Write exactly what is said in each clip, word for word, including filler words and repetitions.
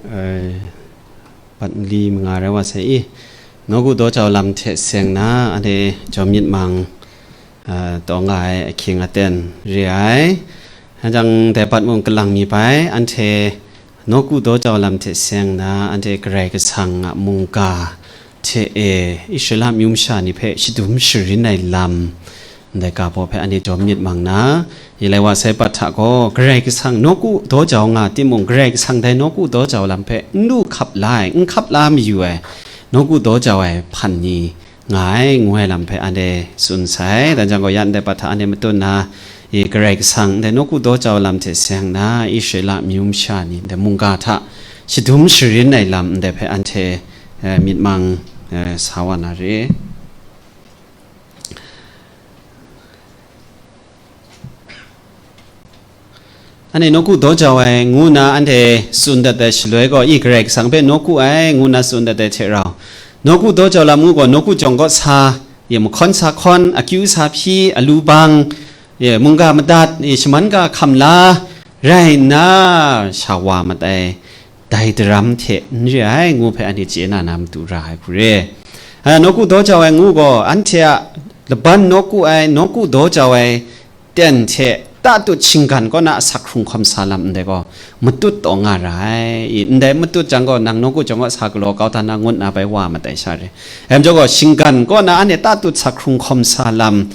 Ai, bat nli manga rai wa sai i, nawku daw jau lam hte seng na, anhte jawm myit mang, a, taw nga ai ahkying aten re ai. Hajang dai bat mung kalang mi bai, anhte nawku daw jau lam hte seng na, anhte Karai Kasang a mungga hte e, Israela amyu masha ni hpe shadum sharin ai lam, ndai ga baw hpe anhte jawm myit mang na, i lai wa sai pat hta gaw, Karai Kasang nawku daw jau nga timung, Karai Kasang dai nawku daw jau lam hpe n lu hkap la ai, n hkap la mayu ai, nawku daw jau ai hpan ni nga ai, ngu ai lam hpe anhte tsun sai. Dan jang gaw, ya ndai pat hta anhte matun na, i Karai Kasang ndai nawku daw jau lam hte seng na, Israela amyu masha ni ndai mungga hta shadum sharin ai lam ndai hpe anhte, eh, myit mang, eh, sa wa na re. Anhte nawku daw jau ai ngu nna anhte tsun dat ai shaloi gaw, i Karai Kasang hpe nawku ai ngu nna tsun dat ai hte rau, nawku daw jau lam ngu gaw, nawku jawng kaw sa, ye mahkawn sa hkawn, akyu sa hpyi, alu bang, ye mungga madat, ye shaman ga hkam la, rai nna, sha wa mat ai, dai daram hte n re ai, ngu hpe anhte chye na na matu ra ai hku re. A, nawku daw jau ai ngu gaw, anhte a laban nawku ai, nawku daw jau ai ten hte tatut shinggan kaw na asak hkrung hkawm sa lam ndai gaw, matut taw nga ra ai. I, ndai matut jang gaw, nang nawku jawng kaw sa galaw kau da na ngut na bai wa mat ai sha re. Em jaw gaw, shinggan kaw na anhte tatut sak hkrung hkawm sa lam,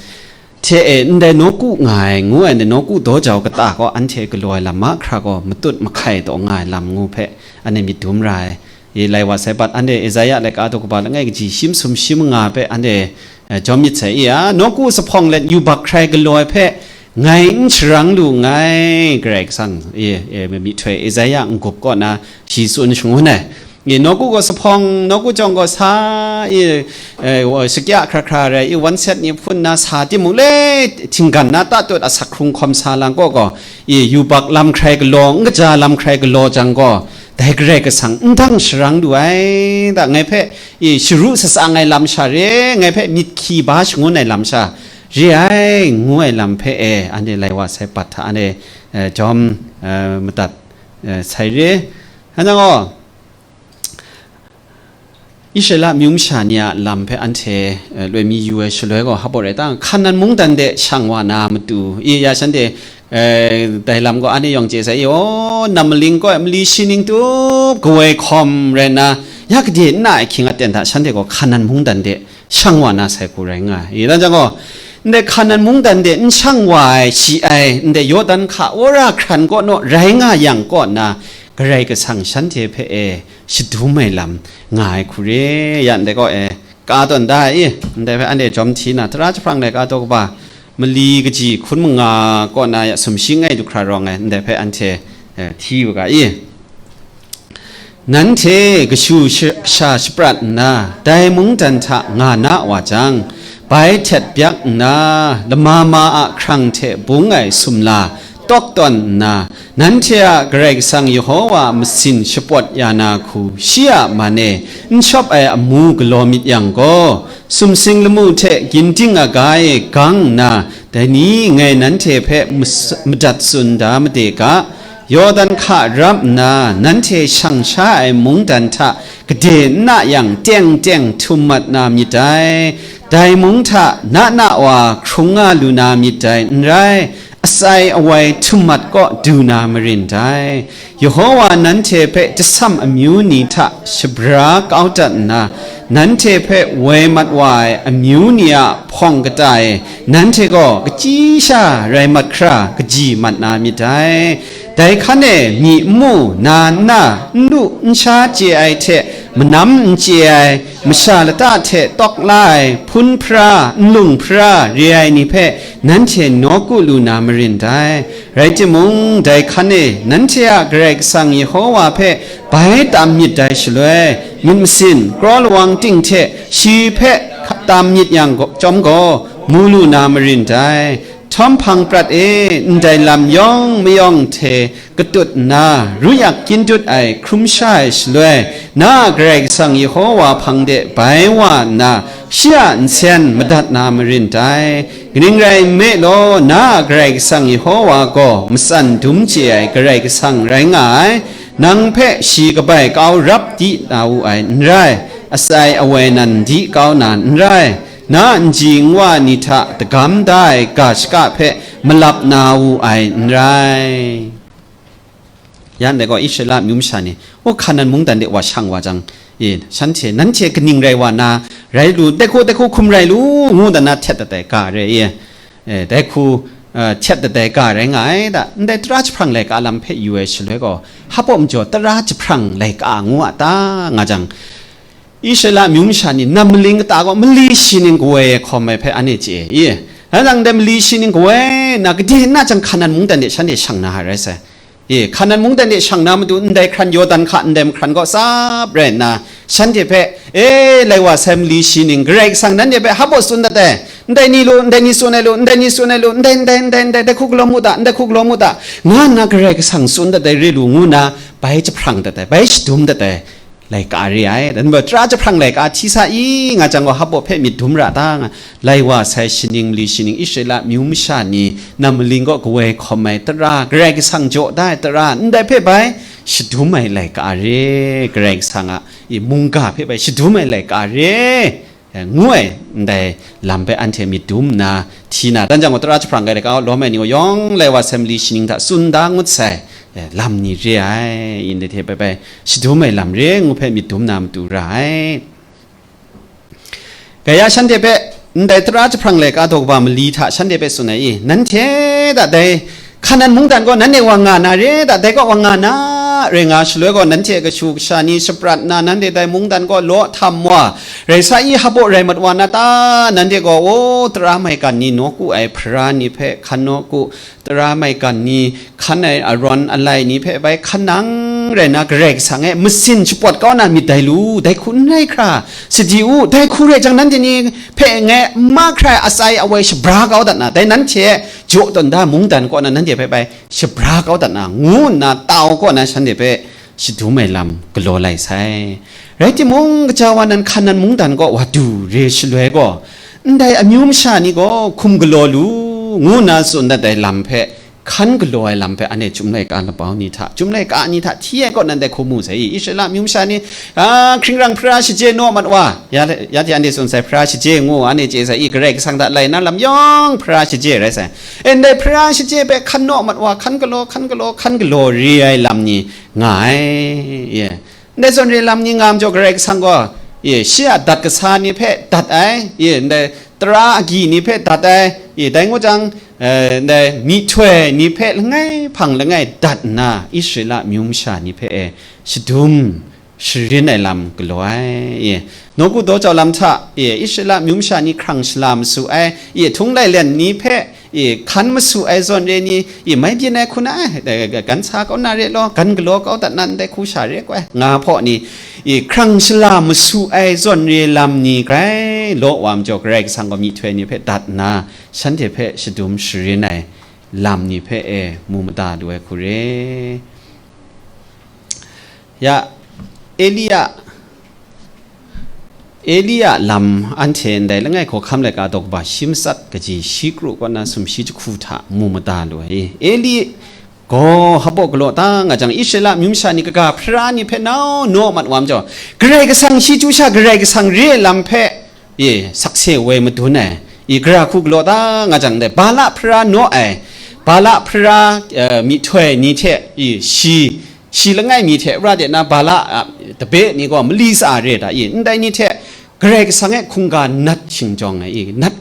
hte e ndai nawku nga ai, ngu ai, ndai nawku daw jau kata gaw anhte galaw ai lam mahkra gaw matut mahkai taw nga ai lam ngu hpe anhte myit dum ra ai. I lai wa sai pat, anhte Isaiah laika daw kaba langai kaji shi masum shi manga hpe anhte, eh, jawm myit sai i a, nawku zuphpawng let yubak hkrai galaw ai hpe ngai n sharang lu nngai, Karai Kasang, e, e, myihtoi Isaiah n-gup kaw na shi tsun shangun ai. I, nawku gaw zuphpawng, nawku jawng gaw sa, i, e, wa, shakya hkra hkra rai, i, wan set ni hpun na sa timung le, htinggan na tatut asak hkrung hkawm sa lang kaw gaw, i, yubak lam hkrai galaw, n kaja lam hkrai galaw jang gaw, dai Karai Kasang n dang sharang lu ai, da ngai hpe, i, sharu shatsang ai lam sha re, ngai hpe myit hkyi ba shangun ai lam sha re ai, ngu ai lam hpe e, anhte lai wa sai pat hta, anhte, e, jawm, e, madat, e, sai re. Anhte gaw, Israela amyu masha ni a lam hpe anhte, eh, loi mi yu ai shaloi gaw, hpa rai ta, Hkanan mungdan de shang wa na matu, i ya shanhte, eh, dai lam gaw anhte yawng chye sai, i, aw, nam maling gaw mali shi ning tup kawoi hkawm rai nna, ya gade n na ai hkying aten hta shanhte gaw Hkanan mungdan de shang wa na sai hku rai nga ai. I, dan jang gaw, ndai Hkanan mungdan de n shang wa ai, shi ai, ndai Yawdan hka wora hkran kaw naw rai nga yang kaw na, Karai Kasang shanhte hpe e shadum ai lam nga ai hku re, ya ndai kaw e, ka tawn da ai i, ndai hpe anhte jawm hti na, tara jahprang laika daw kaba, mali kaji hkun manga kaw na ya sumshi ngai du hkra rawng ai, ndai hpe anhte, eh, hti u ga i. Nanhte kashu sha, sha shaprat nna, dai mungdan hta nga na wa jang, bai htet byak nna, lama ma a hkrang hte bung ai sumla tawk tawn nna, nanhte a Karai Kasang Yehova a masin shapawt ya na hku, shi a man e n shawp ai amu galaw myit yang gaw, sumsing lamu hte ginting aga e gang nna, dai ni ngai nanhte hpe mas-, madat tsun da made ga, Yawdan hka rap nna, nanhte shang sha ai mungdan hta gade n na yang, teng teng htum mat na myit dai. Dai mung hta na na wa hkrung nga lu na myit dai, n rai, atsai awai htum mat kaw du na marin dai. Yehova nanhte hpe jasam amyu ni hta shabra kau dat nna, nanhte hpe woi mat wa ai amyu ni a hpawng kata e, nanhte gaw kachyi sha rai mat hkra kaji mat na myit dai. Dai hkan e myi n mu, na n na, n lu n sha chye ai hte manam n chye ai, masha lata hte tawk la ai, hpun hpara, nlung hpara re ai ni hpe nanhte nawku lu na marin dai. Rai timung, dai hkan e nanhte a Karai Kasang Yehova hpe bai tam myit dai shaloi, myit masin, kraw lawang ting hte shi hpe tam myit yang gaw, chyawm gaw, mu lu na marin dai. Htawm hpang prat e, ndai lam yawng mayawng hte katut nna, ruyak kyindut ai hkrum sha ai shaloi, na a Karai Kasang Yehova hpang de bai wa nna, shi a nsen madat na marin dai. Kaning rai nme law, na a Karai Kasang Yehova gaw matsan dum chye ai Karai Kasang rai nga ai. Nang hpe shi kabai kau rap di na wu ai n rai, atsai awai nan di kau na n rai, na nji nwa ni hta dagam da ai ga shaka hpe malap na wu ai n rai. Ya ndai gaw Israela amyu masha ni, o, Hkanan mungdan de wa shang wa jang, e, shanhte, nanhte kaning rai wa na, rai lu, dai hku, dai hku hkum rai lu, ngu dan na htet dat ai ga re, e, e, dai hku, e, htet dat ai ga rai nga ai da, ndai tara jahprang laika lam hpe yu ai shaloi gaw, hpa majaw tara jahprang laika ngu a ta, nga jang, Israela amyu masha ni nam maling kata gaw mali shi ning kawai hkawm ai hpe anhte chye ai, i? Anhte ndai mali shi ning kawai na, gade na jang Hkanan mungdan de shanhte shang na ai rai sai. E, Hkanan mungdan de shang na matu ndai hkran Yawdan hka ndai mahkran kaw tsap rai nna, shanhte hpe, e, lai wa sai mali shi ning, Karai Kasang nanhte hpe hpa tsun dat ai, ndai ni lu, ndai ni tsun ai lu, ndai ni tsun ai lu, ndai, ndai, ndai, ndai, ndai hku galaw mu ta, ndai hku galaw mu ta, nga nna Karai Kasang tsun dat ai re lu, ngu nna bai jahprang dat ai, bai shadum dat ai, laika re ai. Dan gaw, tara jahprang laika hti sa i, nga jang gaw, hpa hpe myit dum ra ta, nga, lai wa sai shi ning mali shi ning Israela amyu masha ni nam maling kaw kawai hkawm ai tara, Karai Kasang jaw da ai tara, ndai hpe bai shadum ai laika re, Karai Kasang a i mungga hpe bai shadum ai laika re. E, ngu ai, ndai lam hpe anhte myit dum nna hti na, dan jang gaw tara jahprang ai laika lawm ai ni gaw yawng lai wa sai mali shi ning hta tsun da ngut sai, e, lam ni re ai, ndai hte bai bai shadum ai lam re ngu hpe myit dum na matu ra ai. Gaya shanhte hpe, ndai tara jahprang laika daw kaba mali hta shanhte hpe tsun ai i, nanhte da dai Hkanan mungdan gaw nanhte wa nga na re, da dai kaw wa nga na, rai nga shaloi gaw, nanhte kashu kasha ni shaprat nna, nanhte dai mungdan kaw law htam wa, rai sa i, hpa rai mat wa na ta, nanhte gaw, o, tara maigan ni nawku ai hpara ni hpe hkan nawku, tara maigan ni hkan ai arawn alai ni hpe bai hkan nang rai na, Karai Kasang e masin shapawt kau na myit dai lu, dai hku n rai hkra, sadi u, dai hku rai jang, nanhte ni hpe ngai n mahkra ai atsai awai shabra kau dat na, dai nanhte jaw tawn da mungdan kaw na nanhte hpe bai shabra kau dat na, ngu nna tau kaw na shanhte hpe shadum ai lam galaw lai sai. Rai timung, kaja wa nan Hkanan mungdan kaw wa du re shaloi gaw, ndai amyu masha ni gaw hkum galaw lu, ngu nna tsun dat ai lam hpe, hkan galaw ai lam hpe, anhte Chyum laika labau ni hta, Chyum laika ni hta hti ai kaw nan dai hku mu sai i, Israela amyu masha ni, a, hkringrang hpara shaje naw mat wa, ya, ya hte anhte tsun sai, hpara shaje ngu, anhte chye sai i, Karai Kasang hta lai na lam yawng hpara shaje rai sai. E, ndai hpara shaje hpe hkan naw mat wa, hkan galaw, hkan galaw, hkan galaw re ai lam ni nga ai, ye. Ndai zawn re lam ni nga majaw, Karai Kasang gaw, ye, shi a dat kasa ni hpe dat ai, ye, ndai tara agyi ni hpe dat ai, ye, dai ngu jang, eh, ndai myihtoi ni hpe langai hpang langai dat nna, Israela amyu masha ni hpe e shadum sharin ai lam galaw ai, ye, nawku daw jau lam hta, ye, Israela amyu masha ni hkrang shala masu ai, ye, htung lailen ni hpe, e, hkan masu ai zawn re ni, e, mai byin ai hku na, e, gan sa kau na re law, gan galaw kau dat na ndai hku sha re koi, nga hpaw ni, e, hkrang shala masu ai zawn re lam ni grai law wa majaw, Karai Kasang gaw myihtoi ni hpe dat nna, shanhte hpe shadum sharin ai lam ni hpe e mu mada lu ai hku re. Ya, Elia, Elia lam anhte ndai langai hkawhkam laika daw kaba shi matsat kaji shi kru kaw na sumshi jahku hta mu mada lu ai. Eli gaw hpa galaw ta nga jang, Israela amyu masha ni kaga hpara ni hpe nau naw mat wa majaw, Karai Kasang shi chyu sha Karai Kasang re ai lam hpe, e, sakse woi madun ai, e, gara hku galaw ta nga jang, dai Bala hpara naw ai, Bala hpara, e, myihtoi ni hte, e, shi, shi langai mi hte ra de na Bala, a, tabe ni gaw mali tsa re ta, e, ndai ni hte Karai Kasang e hkungga nat shingjawng ai, e, nat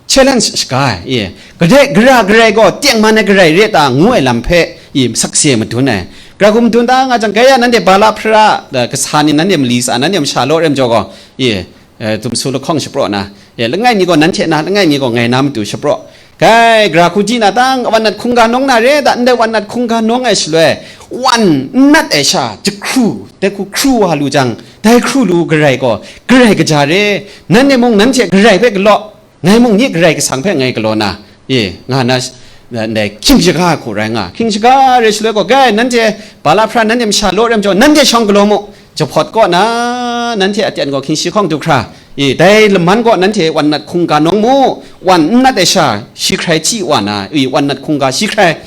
challenge shaga ai, e, gade, gara Karai gaw tengman ai Karai re ta ngu ai lam hpe, e, sakse madun ai. Gara hku madun ta nga jang, gaya nanhte Bala hpara, e, kasa ni nanhte mali tsa, nanhte masha law re majaw gaw, e, e, tumsu lahkawng shapraw na, e, langai mi gaw nanhte na, langai mi gaw ngai na matu shapraw. Kai, gara hku di na tang, wan nat hkungga nawng na re, da ndai wan nat hkungga nawng ai shaloi, wan n nat ai sha, jahkru, dai hku hkru wa lu jang, dai hkru lu Karai gaw, Karai kaja re, nanhte mung nanhte Karai hpe galaw, ngai mung nye Karai Kasang hpe ngai galaw na, e, nga na, ndai hkying shaga hku rai nga. Hkying shaga re shaloi gaw, kai, nanhte Bala hpara nanhte masha law re majaw, nanhte shawng galaw mu, jahpawt kaw na, nanhte aten gaw hkying shi hkawng du hkra, e, dai laman gaw nanhte wan nat hkungga nawng mu, wan n nat ai sha, shi hkrai chyi wa na, e, wan nat hkungga shi hkrai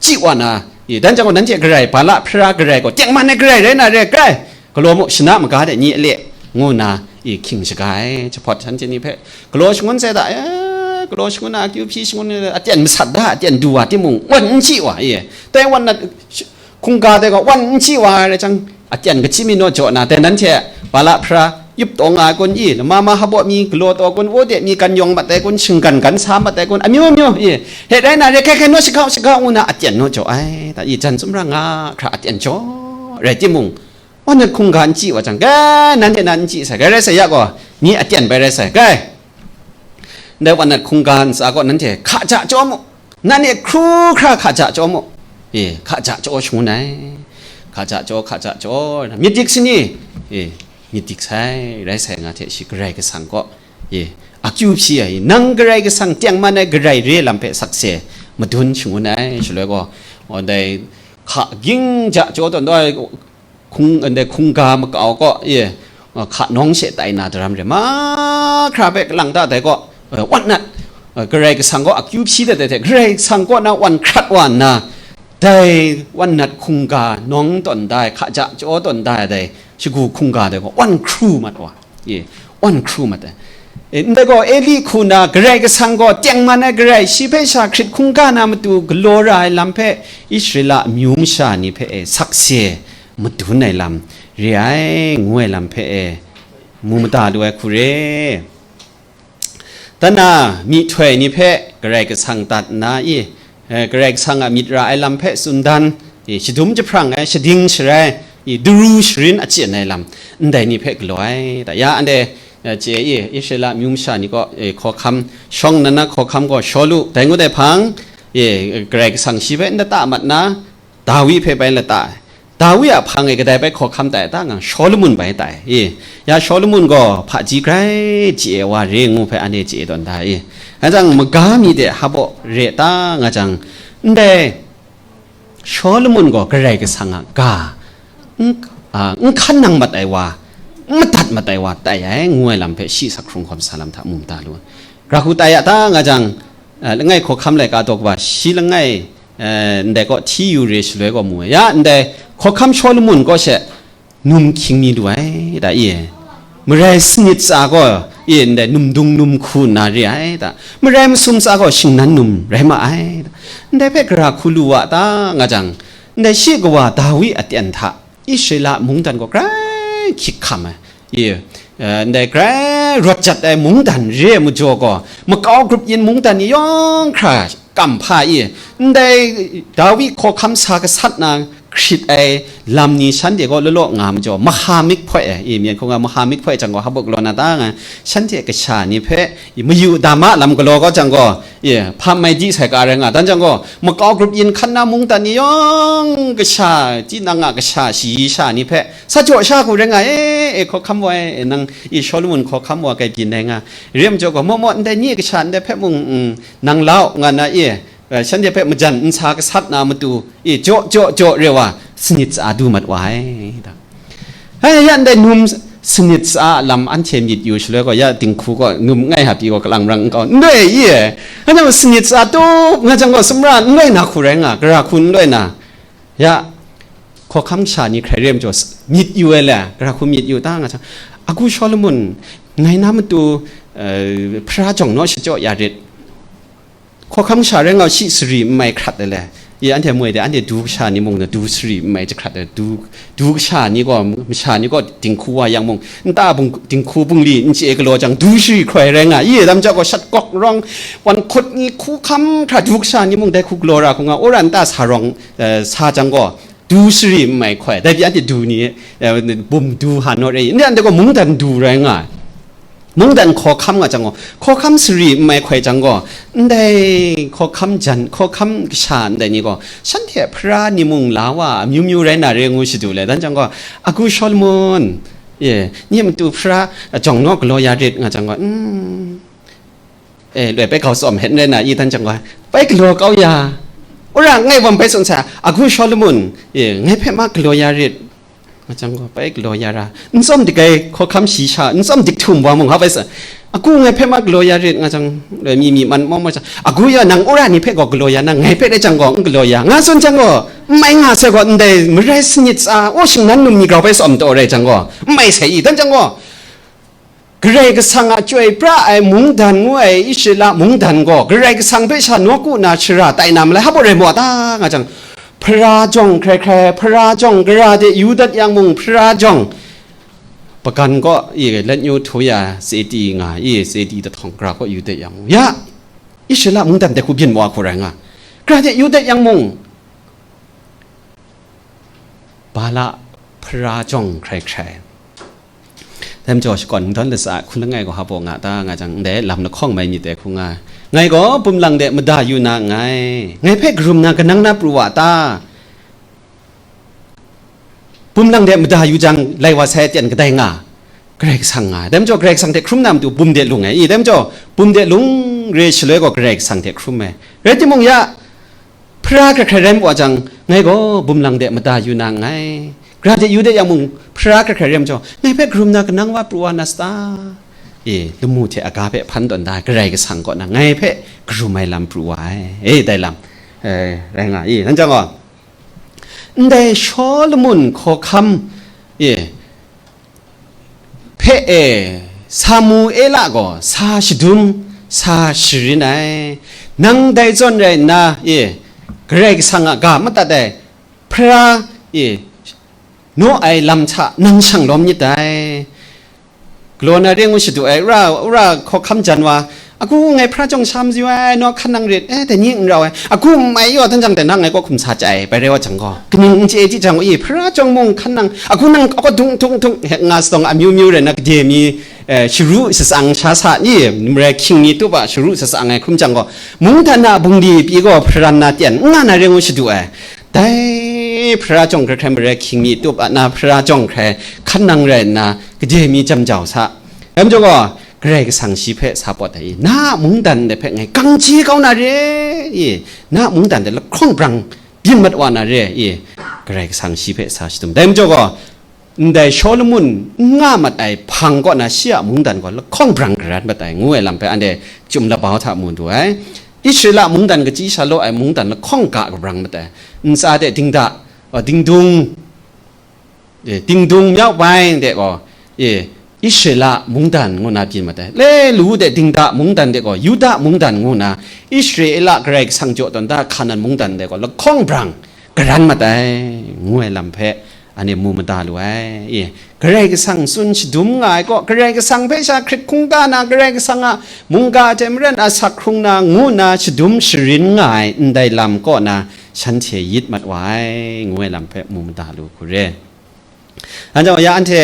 chyi wa na, I, dan jang gaw, nanhte garai, Bala hpara garai gaw, tengman ai garai rai na re, grai, galaw mu, shana maga de ni a le, ngu nna, i, hkying shaga ai. Jahpawt shanhte ni hpe galaw shangun sai da, e, galaw shangun na, akyu hpyi shangun na, aten masat da, aten du wa timung, wan n chyi wa, i, dai wan na, sh-, hkungga dai gaw, wan n chyi wa ai rai jang, aten kachyi mi naw jaw na, dai nanhte Bala hpara, yup taw nga ai kun i, lama ma hpaw mi galaw taw kun, wode mi kan yawng mat ai kun, shinggan gan sa mat ai kun, amyu amyu i, he rai na re, hkai hkai naw shagau shagau ngu na aten naw jaw ai, ta i, jan sumra nga hkra aten jaw rai timung, wan nat hkungga n chyi wa jang, ga, nanhte nan n chyi sai, ga rai sai ya gaw, ni aten bai rai sai, ga, ndai wan nat hkungga ntsa gaw nanhte hka ja jaw mu, nan e hkru hkra hka ja jaw mu, e, hka ja jaw shangun ai, hka ja jaw, hka ja jaw, myit dik sini, e, myit dik sai, rai sai nga hte shi Karai Kasang kaw, e, akyu hpyi ai, nang Karai Kasang tengman ai garai re lam hpe sakse madun shangun ai, shaloi gaw, ndai hka ging ja jaw tawn taw ai hkung, ndai hkungga makau kaw, e, hka nawng she tai na daram re, mahkra hpe kalang ta dai kaw, e, wan nat, e, Karai Kasang kaw akyu hpyi dat ai hte, Karai Kasang kaw na wan hkrat wa nna, dai wan nat hkungga nawng tawn da ai, hka ja jaw tawn da ai dai shagu hkungga dai gaw wan hkru mat wa, e, wan hkru mat ai. E, ndai gaw Eli hku na Karai Kasang gaw tengman ai Karai, shi hpe sha hkrit hkungga na matu galaw ra ai lam hpe Israela amyu masha ni hpe e sakse madun ai lam re ai, ngu ai lam hpe e mu mada lu ai hku re. Dan na myihtoi ni hpe Karai Kasang dat nna i, eh, Karai Kasang a myit ra ai lam hpe tsun dan, i, shadum jahprang ai, shading sharai, i, daru sharin achyin ai lam, ndai ni hpe galaw ai. Da ya, anhte, eh, chye i, Israela amyu masha ni kaw, eh, hkawhkam, shawng nnan na hkawhkam gaw Shawlu, dai ngut ai hpang, i, Karai Kasang shi hpe n lata mat nna, Dawi hpe bai lata ai. Dawi a hpang e kadai bai hkawhkam tai ta nga, Shawlumon bai tai i. Ya Shawlumon gaw hpaji grai chye ai wa re ngu hpe anhte chye tawn da i. Anhte maga mi de hpa re ta nga jang, ndai Shawlumon gaw Karai Kasang a ga n, a, n hkan nang mat ai wa, n madat mat ai wa tai ai, ngu ai lam hpe shi sak hkrung hkawm sa lam hta mu mada lu ai. Gara hku tai ya ta nga jang, a, langai hkawhkam laika daw kaba shi langai, eh, ndai kaw hti yu re shaloi gaw mu ai. Ya, ndai hkawhkam Shawlumon kaw she num hkying mi lu ai, da i. Marai sanit tsa gaw, i, ndai num dung num hku nna re ai, da. Marai masum tsa gaw shingnan num rai ma ai, da. Ndai hpe gara hku lu wa ta nga jang, ndai shi kawa Dawi aten hta Israela mungdan gaw grai hkyik hkam ai. I, eh, ndai grai rawt jat ai mungdan re ai majaw gaw, makau grup yin mungdan ni yawng hkra kam hpa i, ndai Dawi hkawhkam sa gasat na hkrit ai lam ni shanhte gaw law law nga majaw, maha mik hpoi ai, i, myen hkawng a maha mik hpoi jang gaw, hpa galaw na ta nga, shanhte kasha ni hpe, i, mayu dama lam galaw kau jang gaw, i, hpa mai di sai ka rai nga, dan jang gaw, makau grup yin hkan na mungdan ni yawng kasha, tinang a kasha, shayi sha ni hpe, sa jaw sha hku rai nga, e, e, hkawhkam wa e, e, nang, i, Shawlumon hkawhkam wa kai byin ai nga, re majaw gaw, maw maw, ndai ni kasha ndai hpe mung, mm, nang lau, nga na, e, eh, shanhte hpe majan nsa gasat na matu, e, jaw, jaw, jaw, re wa, sanit tsa du mat wa ai, da. Hai, ya ndai num sanit tsa a lam anhte myit yu shaloi gaw, ya dinghku gaw, num ngai ha pyi gaw, kalang rang n kau, n loi i, e. Anhte gaw sanit tsa tup nga jang gaw, sumra n loi na hku rai nga, gara hku n loi na, ya, hkawhkam sha ni hkrai re majaw, s-, myit yu ai le, gara hku myit yu ta nga jang, agu Shawlumon, ngai na matu, eh, hpara jawng naw shachyaw ya rit. Hkawhkam sha rai nga shi sari n mai hkrat ai le. I anhte moi de, anhte du kasha ni mung na du sari n mai jahkrat ai, du, du kasha ni gaw, masha ni gaw dinghku wa yang mung, nta bung, dinghku bungli n chye galaw jang, du sari hkroi rai nga, i lam ja gaw shat gawk rawng, wan hkut ni hku hkam hkra du kasha ni mung dai hku galaw ra hku nga, wora nta sa rawng, eh, sa jang gaw, du sari n mai hkoi, dai pyi anhte du ni, eh, bum du han naw rai, ndai anhte gaw mungdan du rai nga ai. Mungdan hkawhkam nga jang gaw, hkawhkam sari n mai hkoi jang gaw, ndai hkawhkam jan, hkawhkam kasha ndai ni gaw, shanhte hpara ni mung la wa, amyu myu rai na re ngu shadu le, dan jang gaw, agu Shawlumon, e, nye matu hpara jawng naw galaw ya rit nga jang gaw, mm, e, loi bai gau tsawm het n rai na i, dan jang gaw, bai galaw kau ya, wora ngai wan bai tsun sa, agu Shawlumon, e, ngai hpe ma galaw ya rit, Nga jang gaw, bai galaw ya ra, n tsawm dik ai hkawhkam shayi sha, n tsawm dik htum wa mung, hpa bai sa, agu ngai hpe ma galaw ya rit, nga jang, mi, mi man mawng mawng jang, agu ya nang wora ni hpe gaw galaw ya nang, ngai hpe rai jang gaw, n galaw ya, nga tsun jang gaw, n mai nga sai gaw, ndai marai sanit tsa, o shingnan num ni grau bai tsawm taw rai jang gaw, n mai sai i, dan jang gaw, Karai Kasang a chyoi pra ai mungdan ngu ai Israela mungdan gaw, Karai Kasang hpe sha nawku na shara tai na malai, hpa rai mu a ta, nga jang, hpara jawng hkrai hkrai, hpara jawng gara de yu dat yang mung, hpara jawng, pagan kaw i, lanyu htu ya, seti nga i, seti dahtawng gara kaw yu dat yang mung, ya, Israela mungdan de hku byin wa hku rai nga, gara de yu dat yang mung, Bala hpara jawng hkrai hkrai. Dai majaw, shakawn n dawn latsa ai hkun langai gaw hpa baw nga ta, nga jang, ndai lam lahkawng mai myit dai hku nga ai. Ngai gaw bum lang de mada yu na nngai. Ngai hpe karum na kanang na pru wa ta? Bum lang de mada yu jang, lai wa sai aten kadai nga? Karai Kasang nga ai. Dai majaw, Karai Kasang hte hkrum na matu bum de lung ai. I, dai majaw, bum de lung re shaloi gaw Karai Kasang hte hkrum ai. Rai timung, ya, hpara hkrai hkrai rai mu wa jang, ngai gaw bum lang de mada yu na nngai. Gara de yu de yang mung, hpara hkrai hkrai rai mu jang, ngai hpe karum na kanang wa pru wa na sata? E, lamu hte aga hpe hpan tawn da ai Karai Kasang kaw na ngai hpe karum ai lam pru wa ai. E, dai lam, e, rai nga i, nan jang gaw, ndai Shawlumon hkawhkam, e, hpe e, Samuela gaw sa shadum, sa sharin ai. Nang dai zawn rai nna, e, Karai Kasang a ga madat ai hpara, e, naw ai lam hta nang shang lawm myit dai. Galaw na re ngu shadu ai, wora, wora hkawhkam jan wa, agu ngai hpara jawng sha mayu ai, naw hkan nang rit, e, dai ni n rau ai, agu n mai yaw dan jang, dai na ngai kaw hkum sa chye ai, bai rai wa jang gaw, kaning n chye ai ti jang, i, hpara jawng mung hkan nang, agu nang kaw dung dung dung, he nga sadawng amyu myu rai na, gade mi, e, sharu shatsang sha sa ni, marai hkying mi tup a sharu shatsang ai hkrum jang gaw, mungdan na bungli pyi gaw hparan na ten n nga na re ngu shadu ai. Dai hpara jawng hkrai hkrai marai hkying mi tup a na hpara jawng hkrai hkan nang rai nna, gade mi jam jau sa. Dai majaw gaw, Karai Kasang shi hpe sa pawt ai i, na a mungdan de hpe ngai gang chye kau na re i, na a mungdan de lahkawng brang byin mat wa na re i, Karai Kasang shi hpe sa shadum. Dai majaw gaw, ndai Shawlumon n nga mat ai hpang kaw na shi a mungdan gaw lahkawng brang karan mat ai, ngu ai lam hpe anhte chyum labau hta mu du ai. Israela mungdan kachyi sha law ai mungdan lahkawng ga kabrang mat ai. Ntsa de dingda, a, dingdung, e, dingdung myau bai de gaw, e, Israela mungdan ngu na byin mat ai. Le lu de dingda mungdan de gaw, Yuda mungdan ngu na, Israela Karai Kasang jaw tawn da Hkanan mungdan de gaw lahkawng brang karan mat ai, ngu ai lam hpe anhte mu mada lu ai. E, Karai Kasang tsun shadum nga ai kaw, Karai Kasang hpe sha hkrit hkungga na, Karai Kasang a mungga hte maren asak hkrung na, ngu na shadum sharin nga ai ndai lam kaw na, shanhte yit mat wa ai, ngu ai lam hpe mu mada lu hku re. Anhte gaw ya anhte,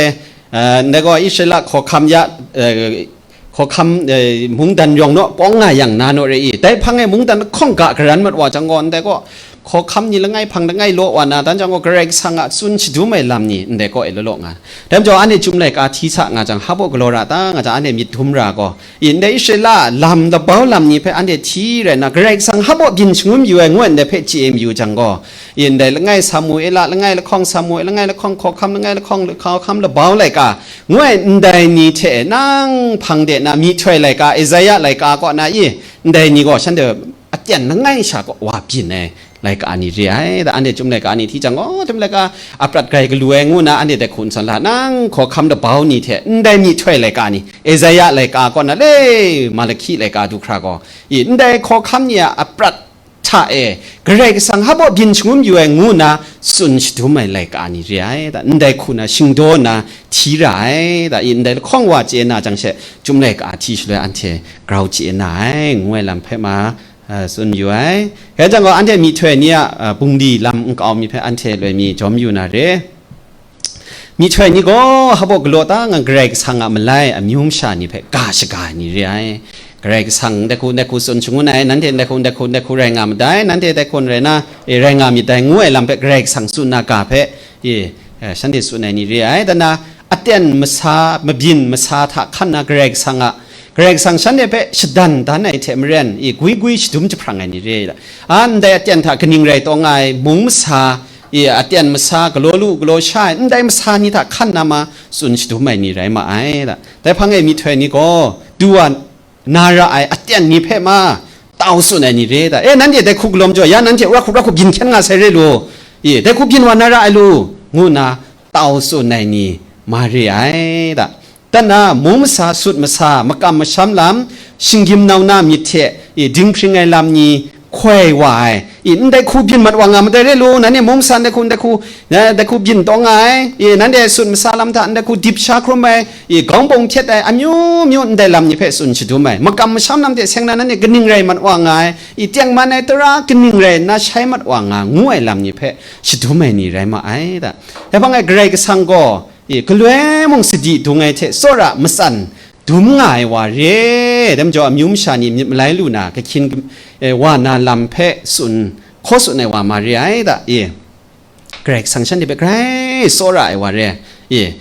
eh, ndai gaw Israela hkawhkam ya, eh, hkawhkam, eh, mungdan yawng naw pawng nga yang na naw re i, dai hpang e mungdan lahkawng ga karan mat wa jang gaw, ndai gaw hkawhkam ni langai hpang langai law wa na, dan jang gaw Karai Kasang a tsun shadum ai lam ni ndai kaw e law law nga. Dai majaw, anhte Chyum laika hti sa nga jang, hpa baw galaw ra ta nga jang, anhte myit dum ra gaw, i, ndai Israela lam labau lam ni hpe anhte hti rai nna, Karai Kasang hpa baw byin shangun yu ai, ngu ai ndai hpe chye mayu jang gaw, i, ndai langai Samuela, langai lahkawng Samuela, langai lahkawng hkawhkam, langai lahkawng hkawhkam labau laika, ngu ai ndai ni hte nang hpang de na myihtoi laika, Esaia laika kaw na i, ndai ni gaw shanhte aten langai sha kaw wa byin ai laika ni re ai. Da, anhte Chyum laika ni hti jang gaw, Chyum laika a prat grai galu ai ngu na, anhte dai hku n sawn la, nang hkawhkam labau ni hte ndai myihtoi laika ni, Esaia laika kaw na le, Malahki laika du hkra gaw, i, ndai hkawhkam ni a aprat hta e Karai Kasang hpa baw byin shangun yu ai ngu na tsun shadum ai laika ni re ai. Da, ndai hku na shingdaw na hti ra ai. Da, i, ndai lahkawng wa chye na jang she, Chyum laika hti shaloi anhte grau chye na ai, ngu ai lam hpe ma, a, tsun yu ai. Rai jang gaw, anhte myihtoi ni a, a, bungli lam n kau mi hpe anhte loi mi jawm yu na re. Myihtoi ni gaw hpa baw galaw ta nga, Karai Kasang a malai amyu masha ni hpe ga shaga ai ni re ai. Karai Kasang ndai hku, ndai hku tsun shangun ai, nanhte ndai hku, ndai hku, ndai hku rai nga madai, nanhte dai hku rai na, e, rai nga myit dai, ngu ai lam hpe Karai Kasang tsun na ga hpe, e, e, shanhte tsun ai ni re ai. Dan na, aten masa, mabyin masa hta hkan na Karai Kasang a, Karai Kasang shanhte hpe shadan dan ai hte maren, i, gwi gwi shadum jahprang ai ni re ai. A, ndai aten hta kaning rai taw nga ai, mung masa, e, aten masa, galaw lu, galaw sha ai, ndai masa ni hta hkan na ma tsun shadum ai ni rai ma ai da. Dai hpang e myihtoi ni gaw, du wa na ra ai aten ni hpe ma tau tsun ai ni re da. E, nanhte dai hku galawm jaw, ya nanhte ra hku, ra hku byin hkyen nga sai re lu, e, dai hku byin wa na ra ai lu, ngu nna tau tsun ai ni ma re ai da. Dan na, mung masa, sut masa, makam masham lam, shinggyim nau na myit hte, e, dinghpring ai lam ni hkoi wa ai, e, ndai hku byin mat wa nga madai re lu, nanhte mung masa ndai hku, ndai hku, eh, ndai hku byin taw nga ai, e, nanhte sut masa lam hta ndai hku dip sha hkrum ai, e, gawng bawng htet ai, amyu myu ndai lam ni hpe tsun shadum ai, makam masham lam hte seng na nanhte kaning rai mat wa nga ai, e, tengman ai tara kaning rai nna shai mat wa nga ngu ai lam ni hpe shadum ai ni rai ma ai da. Dai hpang e Karai Kasang gaw, e, galoi mung sadi dung ai hte tsawra matsan dum nga ai wa re, dai majaw amyu masha ni myit malai lu na, kahkyin, e, wa na lam hpe tsun, hkaw tsun ai wa ma re ai da, e, Karai Kasang shanhte hpe grai tsawra ai wa re, e,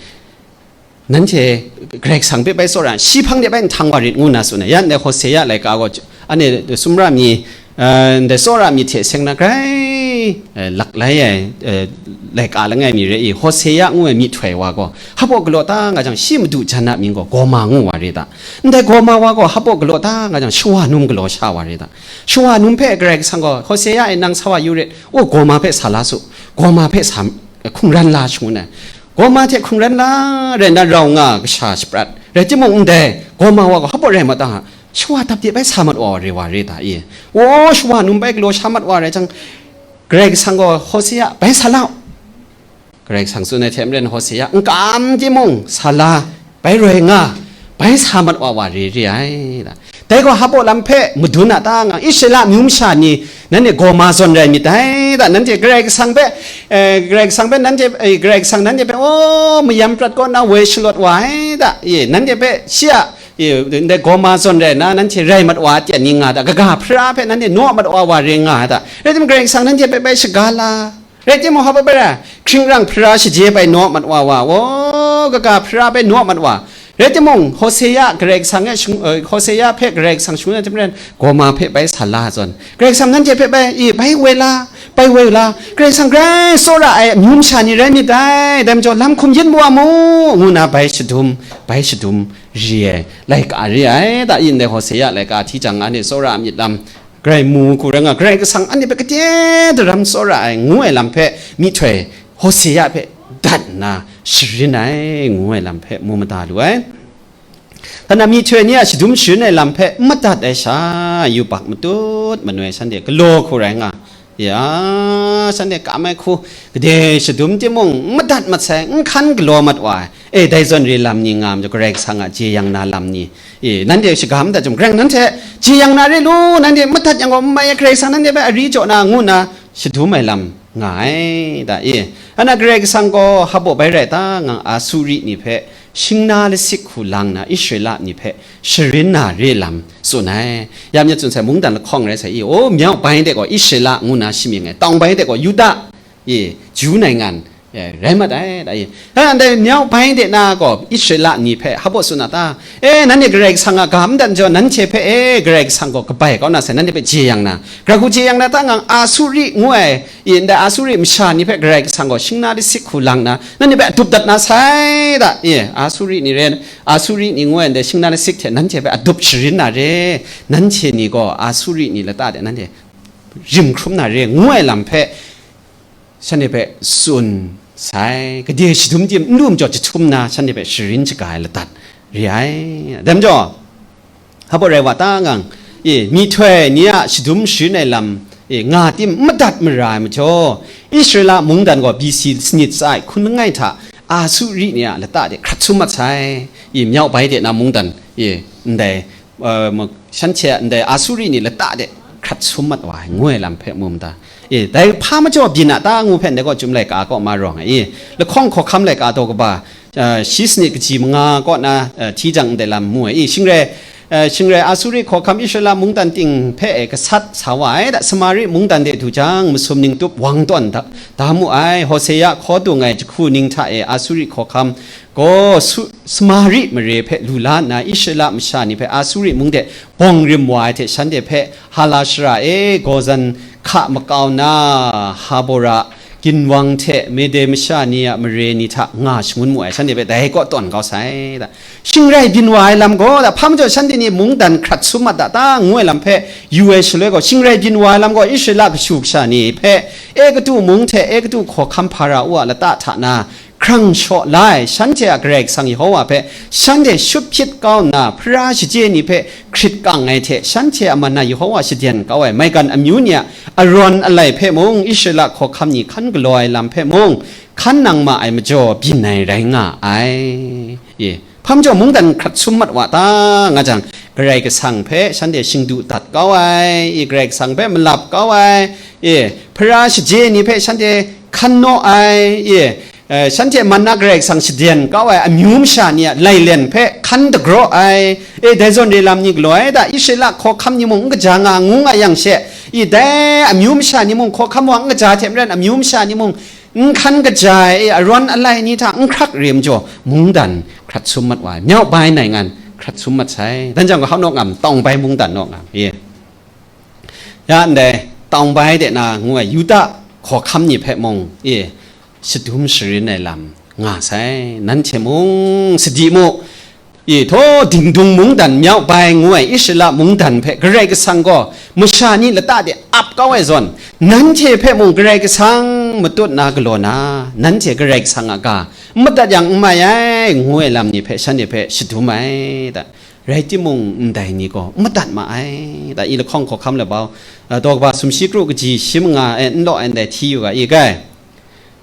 nanhte Karai Kasang hpe bai tsawra, shi hpang de bai nhtang wa rit ngu na tsun ai, ya ndai Hosea laika gaw, anhte sumra mi, eh, ndai tsawra myit hte seng na grai, eh, lak lai ai, eh, laika langai mi re i, Hosea ngu ai myihtoi wa gaw, hpaw galaw ta nga jang, shi madu jan a mying gaw Goma ngu wa re da. Ndai Goma wa gaw, hpaw galaw ta nga jang, shawa num galaw sha wa re da. Shawa num hpe Karai Kasang gaw, Hosea e nang sa wa yu rit, o, Goma hpe sa la su, Goma hpe sa, hkungran la shangun ai. Goma hte hkungran la rai nna rau nga kasha shaprat. Rai timung, ndai Goma wa gaw hpaw rai ma ta, shawa dap de bai sa mat wa re wa re ta i? O, shawa num bai galaw sha mat wa rai jang, Karai Kasang gaw Hosea bai sa lau. Karai Kasang tsun ai hte maren Hosea n kam timung, sa la, bai roi nga, bai sa mat wa wa re re ai da. Dai gaw hpaw lam hpe madun a ta nga, Israela amyu masha ni, nanhte Goma zawn rai myit dai da, nanhte Karai Kasang hpe, eh, Karai Kasang hpe nanhte, eh, Karai Kasang nanhte hpe, o, mayam prat kaw nna woi shalawt wa ai da, e, nanhte hpe shi a, e, ndai Goma zawn rai nna, nanhte rai mat wa a ten ni nga da, kaga hpara hpe nanhte naw mat wa wa re nga da, rai timung, Karai Kasang nanhte hpe bai shaga la, rai timung, hpa bai ra, hkringrang hpara shaje bai naw mat wa wa, o, kaga hpara bai naw mat wa. Rai timung, Hosea Karai Kasang e shang-, eh, Hosea hpe Karai Kasang shangun ai hte maren, Goma hpe bai sa la zawn, Karai Kasang nanhte hpe bai, i, bai woi la, bai woi la, Karai Kasang grai tsawra ai amyu masha ni rai myit dai, dai majaw lam hkum yin wa mu, ngu nna bai shadum, bai shadum ri ai, laika re ai, da, i, ndai Hosea laika hti jang, anhte tsawra a myit lam, Karai mu hku rai nga, Karai Kasang anhte hpe gade daram tsawra ai, ngu ai lam hpe myihtoi Hosea hpe dat nna sharin ai, ngu ai lam hpe mu mada lu ai. Hkana myihtoi ni a shadum sharin ai lam hpe n madat ai sha, yubak matut manoi shanhte galaw hku rai nga, ya, shanhte kam ai hku gade shadum timung, n madat mat sai, n hkan galaw mat wa ai. E, dai zawn re lam ni nga majaw, Karai Kasang a jeyang na lam ni, e, nanhte shaga madat jang, Karai nanhte jeyang na re lu, nanhte madat yang gaw, n mai, Karai Kasang nanhte hpe ari jaw na, ngu nna shadum ai lam nga ai da, e. Ana Karai Kasang gaw hpaw bai rai ta nga, Asuri ni hpe shingna lasik hku lang na, Israela ni hpe sharin na re lam tsun ai. Ya myit tsun sai, mungdan lahkawng rai sai, i, o, myau bai de gaw Israela ngu na shi mying ai, tawng bai de gaw Yuda, e, Ju naingan, e, rai mat ai, da, e. Ha, ndai myau bai de na gaw Israela ni hpe hpaw tsun a ta? E, nanhte Karai Kasang a ga madat jaw, nanhte hpe, e, Karai Kasang gaw kabai kau na sai, nanhte hpe jeyang na, gara hku jeyang na ta nga, Asuri ngu ai, e, ndai Asuri masha ni hpe Karai Kasang gaw shingna lasik hku lang na, nanhte hpe adup dat na sai da, e, Asuri ni re, Asuri ni ngu ai ndai shingna lasik hte nanhte hpe adup sharin na re, nanhte ni gaw Asuri ni lata de nanhte rim hkrum na re, ngu ai lam hpe shanhte hpe tsun sai, gade shadum tim n lu majaw jahtum na shanhte hpe sharin shaga ai ladat re ai. Dai majaw, hpaw rai wa ta ngang, e, myihtoi ni a shadum sharin ai lam, e, nga tim n madat mara ai majaw, Israela mungdan gaw B C sanit tsa ai hkun langai hta Asuri ni a lata de hkrat sum mat sai, e, myau bai de na mungdan, e, ndai, uh, ma-, shanhte a ndai Asuri ni lata de hkrat sum mat wa ai, ngu ai lam hpe mu mada? E, dai hpa majaw byin a ta ngu hpe ndai gaw Chyum laika kaw ma rawng ai, e, lahkawng hkawhkam laika daw kaba, uh, shi sanit kaji manga kaw na, uh, hti jang ndai lam mu ai, e, shing rai, uh, shing rai Asuri hkawhkam Israela mungdan ting hpe e gasat sa wa ai da, Samari mungdan de du jang, masum ning tup wang tawn da, da mu ai, Hosea hkaw dung ai jahku ning hta e Asuri hkawhkam gaw su-, Samari mare hpe lu la nna, Israela masha ni hpe Asuri mung de bawng rim wa ai hte, shanhte hpe Hala shara e Gozan hka makau na, Habora ginwang hte Mede masha ni a mare ni hta nga shangun mu ai, shanhte hpe dai kaw tawn kau sai da. Shing rai byin wa ai lam gaw, da, hpa majaw shanhte ni mungdan hkrat sum mat da, ta ngu ai lam hpe yu ai shaloi gaw, shing rai byin wa ai lam gaw, Israela kashu kasha ni hpe Egutu mung hte Egutu hkawhkam Hpara-u a lata hta na hkrang shaw la ai, shanhte a Karai Kasang Yehova hpe shanhte shut hpyit kau nna, hpara shaje ni hpe hkrit kang ai hte, shanhte a man na Yehova shaden kau ai maigan amyu ni a arawn alai hpe mung, Israela hkawhkam ni hkan galaw ai lam hpe mung, hkan nang ma ai majaw byin ai rai nga ai. E, hpa majaw mungdan hkrat sum mat wa ta, nga jang, Karai Kasang hpe shanhte shingdu dat kau ai, e, Karai Kasang hpe malap kau ai, e, hpara shaje ni hpe shanhte hkan naw ai, e, e, shanhte man na Karai Kasang shaden kau ai amyu masha ni a lailen hpe hkan dagraw ai, e, dai zawn re lam ni galaw ai da, Israela hkawhkam ni mung n kaja nga ngu nga yang she, e, dai amyu masha ni mung hkawhkam wa n kaja hte maren amyu masha ni mung n hkan kaja ai, e, arawn alai ni hta n hkrak re majaw, mungdan hkrat sum mat wa ai, myau bai nai ngan hkrat sum mat sai. Dan jang gaw, hau naw ngam, tawng bai mungdan naw ngam, e. Ya ndai, tawng bai de na ngu ai Yuda hkawhkam ni hpe mung, e, shadum sharin ai lam nga sai. Nanhte mung sadi mu, e, htaw dingdung mungdan myau bai ngu ai Israela mungdan hpe Karai Kasang gaw masha ni lata de ap kau ai zawn, nanhte hpe mung Karai Kasang matut na galaw na, nanhte Karai Kasang a ga n madat yang n mai ai, ngu ai lam ni hpe shanhte hpe shadum ai da. Rai timung, ndai ni gaw n madat ma ai da. I lahkawng hkawhkam labau, a, daw kaba sumshi kru kaji shi manga e n law ai ndai hti yu ga, i gai.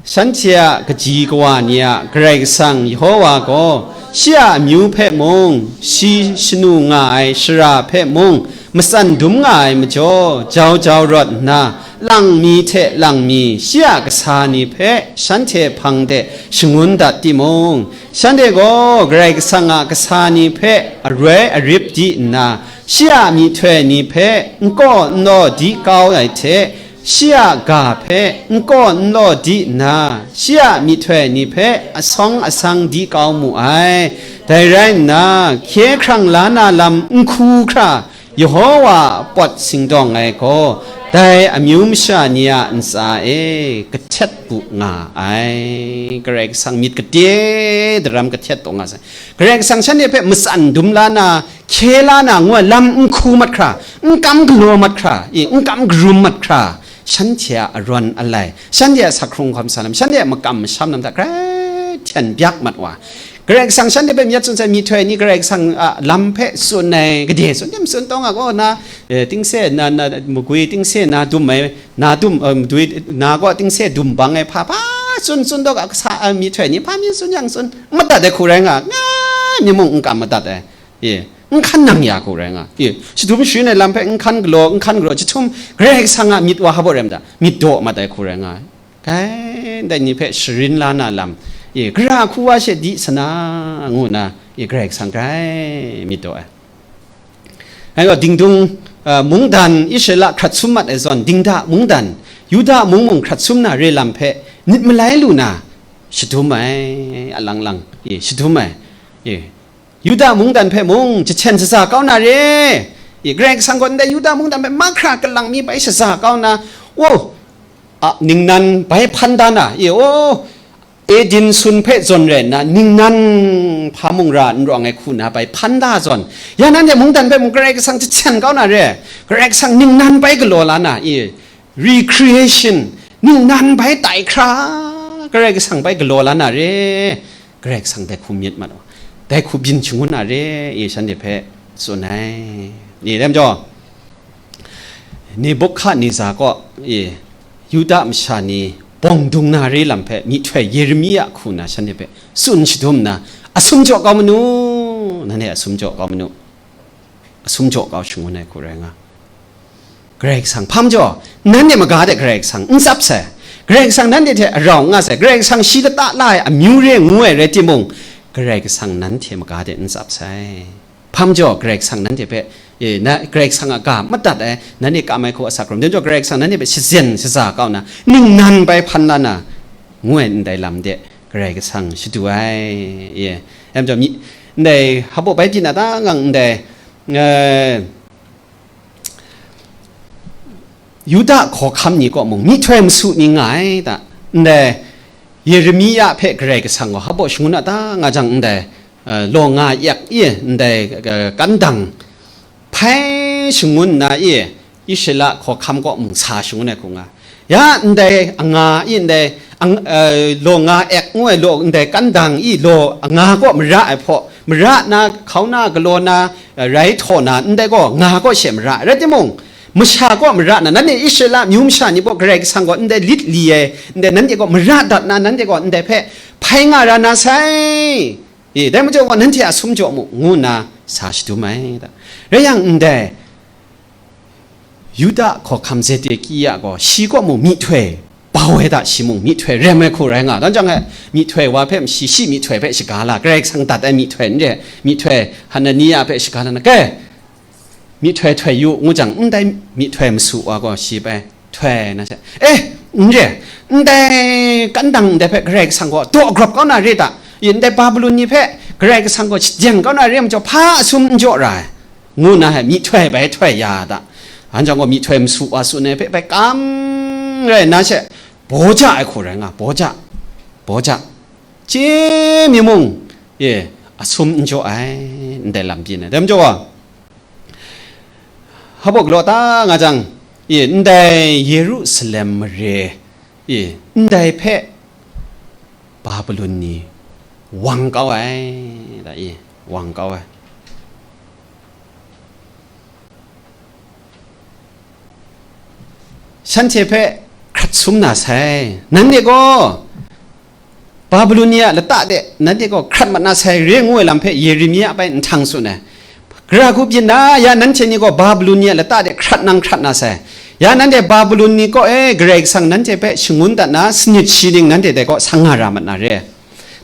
Shanhte a kaji kawa ni a Karai Kasang Yehova gaw, shi a amyu hpe mung, shi shanu nga ai shara hpe mung, matsan dum nga ai majaw, jau jau rawt nna, lang mi hte lang mi, shi a kasa ni hpe shanhte hpang de shangun dat timung, shanhte gaw Karai Kasang a kasa ni hpe aroi arip di nna, shi a myihtoi ni hpe n kaw n law di kau ai hte, shi a ga hpe n kaw n law di nna, shi a myihtoi ni hpe asawng asang di kau mu ai. Dai rai nna, hkye hkrang la na lam n hku hkra, Yehova a pawt singdawng ai gaw, dai amyu masha ni a ntsa e kahtet bu nga ai. Karai Kasang myit gade daram kahtet taw nga sai. Karai Kasang shanhte hpe matsan dum la na, hkye la na, ngu ai lam n hku mat hkra, n kam galaw mat hkra, i, n kam karum mat hkra, shanhte a arawn alai, shanhte a sak hkrung hkawm sa lam, shanhte a makam masham lam hta grai hten byak mat wa. Karai Kasang shanhte hpe myit tsun sai, myihtoi ni Karai Kasang a lam hpe tsun ai, gade tsun, nem tsun taw nga gaw na, eh, tingse na, na, magwi tingse na dum ai, na dum, eh, madwi, na gaw tingse dum bang ai hpa, hpa tsun, tsun taw ga, kasa, eh, myihtoi ni hpa mi tsun yang tsun, madat ai hku rai nga, nga mi mung n kam madat ai. E, n hkan nang ya hku rai nga. E, shadum sharin ai lam hpe n hkan galaw, n hkan galaw, jahtum Karai Kasang a myit wa hpa rai mada, myit daw mat ai hku rai nga. Kai, ndai ni hpe sharin la na lam, e, gara hku wa she di sana, ngu nna, e, Karai Kasang grai myit daw ai. Ai gaw, dingdung, a, mungdan Israela hkrat sum mat ai zawn, dingda mungdan, Yuda mung mung hkrat sum na re lam hpe, nit malai lu na, shadum ai, alang lang, e, shadum ai, e, Yuda mungdan hpe mung jahten shaza kau na re. I, Karai Kasang gaw ndai Yuda mungdan hpe mahkra kalang mi bai shaza kau na, o, a, ningnan bai hpan da na, i, o, Eden sun hpe zawn rai nna, ningnan hpa mung ra n rawng ai hku na bai hpan da zawn, ya nanhte mungdan hpe mung Karai Kasang jahten kau na re. Karai Kasang ningnan bai galaw la na, i, recreation, ningnan bai tai hkra, Karai Kasang bai galaw la na re. Karai Kasang dai hku myit mat wa, dai hku byin shangun na re, e, shanhte hpe tsun ai. E, dai majaw, Nebuhkadneza kaw, e, Yuda masha ni bawng dung na re lam hpe myihtoi Yeremia hku na shanhte hpe tsun shadum nna, asum jaw kau manu, nanhte asum jaw kau manu, asum jaw kau shangun ai hku rai nga. Karai Kasang, hpa majaw, nanhte maga de Karai Kasang n tsap sai. Karai Kasang nanhte hte arau n nga sai. Karai Kasang shi lata la ai amyu re ngu ai rai timung, Karai Kasang nanhte maga de n tsap sai. Hpa majaw, Karai Kasang nanhte hpe, e, na, Karai Kasang a ga madat ai, nanhte kam ai hku asak rum. Dai majaw, Karai Kasang nanhte hpe shazen shaza kau na, ningnan bai hpan la na, ngu ai ndai lam de, Karai Kasang shadu ai. E, ya majaw, mi, ndai hpaw bai pyi na ta ngang ndai, e, Yuda hkawhkam ni kaw mung myihtoi masu ni nga ai ta. ndai Yeremia hpe Karai Kasang gaw hpa shangun a ta nga jang ndai, eh, law nga yak i ndai, eh, kandang hpai shangun na i Israela hkawhkam kaw mung sa shangun ai hku nga. Ya ndai anga i ndai ang-, eh, law nga ek ngu ai law ndai kandang i law anga kaw mara ai hpaw, mara na, hkau na, galaw na, eh, rai htaw na, ndai gaw nga kaw she mara ai. Rai timung, masha kaw mara na, nanhte Israela myu masha ni gaw Karai Kasang gaw ndai lit li ai, ndai nanhte gaw mara dat na, nanhte gaw ndai hpe hpai nga ra na sai. E, dai majaw gaw nanhte a sum jaw mu, ngu nna sa shadum ai da. Rai yang ndai, Yuda hkawhkam Zedekia gaw shi kaw mung myihtoi bau ai da, shi mung myihtoi rem ai hku rai nga. Dan jang e, myihtoi wa hpe shi, shi myihtoi hpe shaga la, Karai Kasang dat ai myihtoi n re, myihtoi Hanania hpe shaga la na, kai, myihtoi htoi yu, ngu jang, ndai myihtoi masu wa gaw shi bai htoi na she, eh, n re, ndai kandang ndai hpe Karai Kasang gaw daw grap kau na re ta? Ndai Babilon ni hpe Karai Kasang gaw shajeng kau na re majaw, hpa a sum n jaw ra ai, ngu na he myihtoi bai htoi ya ta? An jang gaw myihtoi masu wa tsun ai hpe bai kam rai nna she, baw ja ai hku rai nga, baw ja, baw ja, chye mi mung, e, a sum n jaw ai, ndai lam byin ai. Dai majaw gaw, hpa galaw ta nga jang, e, ndai Yerusalem mare, e, ndai hpe Babilon ni wang kau ai, da, e, wang kau ai. Shanhte hpe hkrat sum na sai, nanhte gaw Babilon ni a lata de nanhte gaw hkrat mat na sai, re ngu ai lam hpe Yeremia bai nhtang tsun ai. Gara hku byin na, ya nanhte ni gaw Babilon ni a lata de hkrat nang hkrat na sai. Ya nanhte Babilon ni kaw e Karai Kasang nanhte hpe shangun dat na, sanit shi ning nanhte dai kaw sang nga ra mat na re.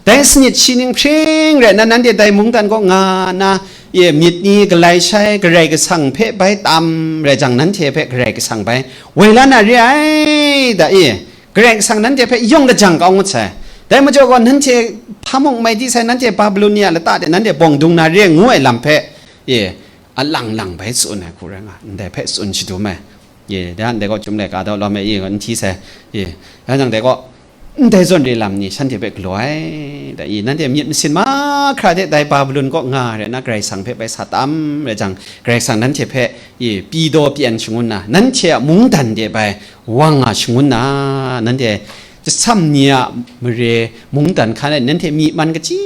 Dai sanit shi ning hpring rai nna, nanhte dai mungdan kaw nga na, e, myit ni galai shai, Karai Kasang hpe bai tam rai jang, nanhte hpe Karai Kasang bai woi la na re ai, da, e, Karai Kasang nanhte hpe yawng lajang kau ngut sai. Dai majaw gaw, nanhte hpa mung mai di sai, nanhte Babilon ni a lata de nanhte bawng dung na re ngu ai lam hpe, e, alang lang bai tsun ai hku rai nga, ndai hpe tsun shadum ai. E, dan dai gaw, Chyum laika daw lawm ai, e, n hti sai. E, dan jang dai gaw, ndai zawn re lam ni shanhte hpe galaw ai, da, e, nanhte myit masin mahkra de dai Babilon kaw nga rai nna, Karai Kasang hpe bai sa tam rai jang, Karai Kasang nanhte hpe, e, pyi daw pyan shangun na, nanhte a mungdan de bai wang nga shangun na, nanhte chyasam ni a mare mungdan hkan e nanhte myi man kaji